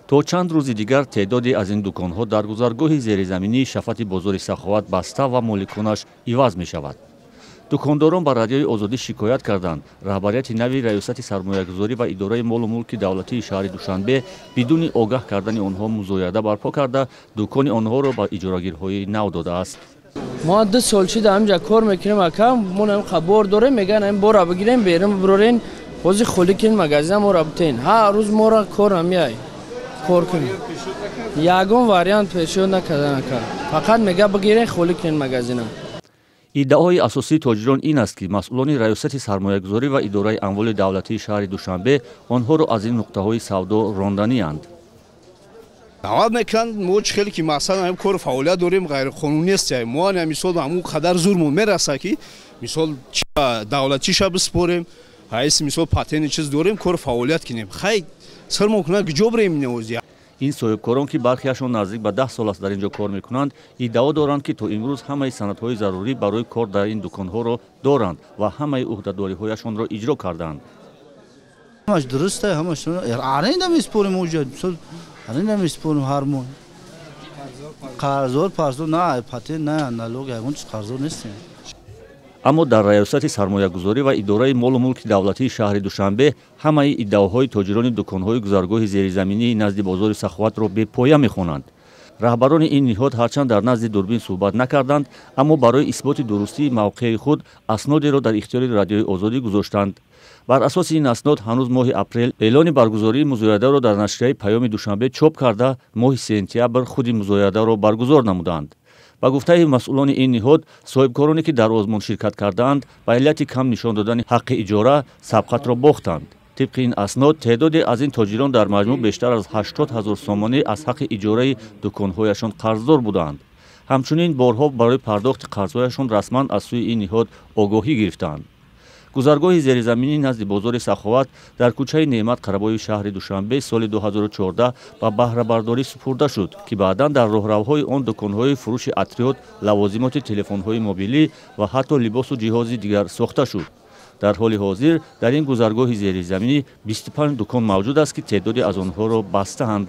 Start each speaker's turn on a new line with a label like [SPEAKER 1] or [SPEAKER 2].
[SPEAKER 1] То чанд рӯзи дигар теъдоде аз ин дуконҳо дар гузаргоҳи зеризаминии шафати бозори Саховат баста ва моликонаш иваз мешавад. Дукондорон ба Радиои Озодӣ шикоят карданд, раҳбарияти нави Раёсати сармоягузорӣ ва идораи молу мулки давлатии шаҳри Душанбе бидуни огаҳ кардани онҳо музояда барпо карда, дукони онҳоро ба иҷорагирҳои нав додааст.
[SPEAKER 2] Мо 2 сол шида ҳамҷа кор мекунем, ака. Мо бор дорем, мегӯян, ҳамин бора бигирем, берун бирорен, бози холӣ кунем магазина, мора битен. Ҳар рӯз мора кор намеай, кор кунем. Ягон вариант пешниҳод накардан, ака, фақат мега, бигирен, холӣ кунем магазина.
[SPEAKER 1] Иддаои асосии тоҷирон ин аст, ки масъулони Раёсати сармоягузорӣ ва идораи амволи давлатии шаҳри Душанбе онҳоро аз ин нуқтаҳои савдо ронданианд.
[SPEAKER 3] Даъват мекунанд мо, чӣ хеле ки мақсад ҳамин кору фаъолият дорем, ғайриқонунӣ нест. Мо мисол ҳамун қадар зурмон мераса, ки мисол давлатиша биспорем, ҳайси мисол патенти чиз дорем, кору фаъолият кунем. Хай, сирмон кунад, куҷо бирем навози?
[SPEAKER 1] Ин соҳибкорон, ки бархеашон наздик ба 10 сол аст дар ин ҷо кор мекунанд, иддао доранд, ки то имрӯз ҳамаи санадҳои зарурӣ барои кор дар ин дуконҳоро доранд ва ҳамаи ӯҳдадориҳояшонро иҷро кардаанд.
[SPEAKER 4] Ҳамаш дуруста, ҳамаш аренда меспорем, уҷа аренда меспорем ҳар моҳ. Қарздор парздор на, патент на, налог, ягон чиз қарздор нестем.
[SPEAKER 1] Аммо дар Раёсати сармоягузорӣ ва идораи молу мулки давлатии шаҳри Душанбе ҳамаи иддаоҳои тоҷирони дуконҳои гузаргоҳи зеризаминии назди бозори Саховатро бепоя мехонанд. Раҳбарони ин ниҳод ҳарчанд дар назди дурбин суҳбат накарданд, аммо барои исботи дурустии мавқеи худ аснодеро дар ихтиёри Радиои Озодӣ гузоштанд. Бар асоси ин аснод, ҳанӯз моҳи апрел эълони баргузории музоядаро дар нашрияи Паёми Душанбе чоп карда, моҳи сентябр худи музоядаро баргузор намуданд. Ба гуфтаи масъулони ин ниҳод, соҳибкороне, ки дар озмун ширкат кардаанд, ба иллати кам нишон додани ҳаққи иҷора сабқатро бохтанд. Тибқи ин аснод, теъдоде аз ин тоҷирон дар маҷмӯъ бештар аз 80 000 сомонӣ аз ҳаққи иҷораи дуконҳояшон қарздор будаанд. Ҳамчунин борҳо барои пардохти қарзҳояшон расман аз сӯи ин ниҳод огоҳӣ гирифтаанд. Гузаргоҳи зеризаминӣ назди бозори Саховат дар кӯчаи Неъмат Қарабои шаҳри Душанбе соли 2014 ба баҳрабардорӣ супурда шуд, ки баъдан дар роҳравҳои он дуконҳои фурӯши атриёт, лавозимоти телефонҳои мобилӣ ва ҳатто либосу ҷиҳози дигар сохта шуд. Дар ҳоли ҳозир дар ин гузаргоҳи зеризаминӣ 25 дукон мавҷуд аст, ки теъдоде аз онҳоро бастаанд.